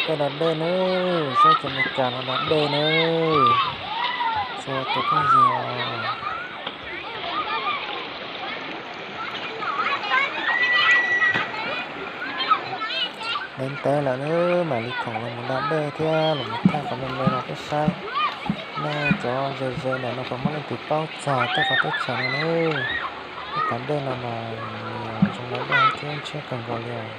Dej da dej nawb, saib cov Amelikas no da dej nawb. Txhua tus phooj ywg. Ntev ntev lawm nawb, mam li khoom los mus da dej thiab los mus thaij qhov me me no peb saib. Nej cov ze ze ntawm no puas muaj leej twg paub txog tej qhov teb chaws no nawb? Tej qhov dej no mas nws zoo da dej thiab ntshiab kawg nkaus li os.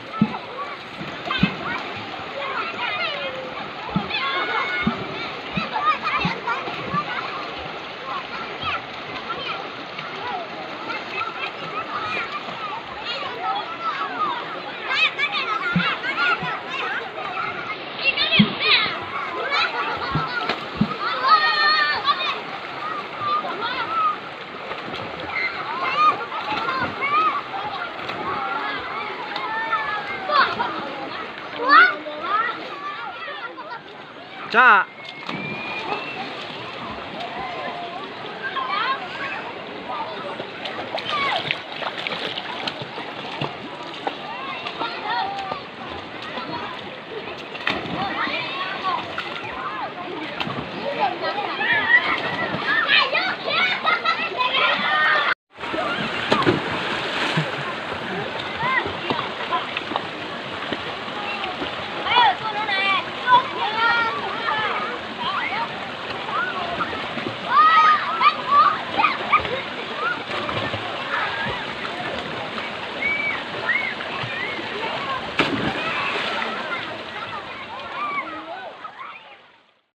Tsab,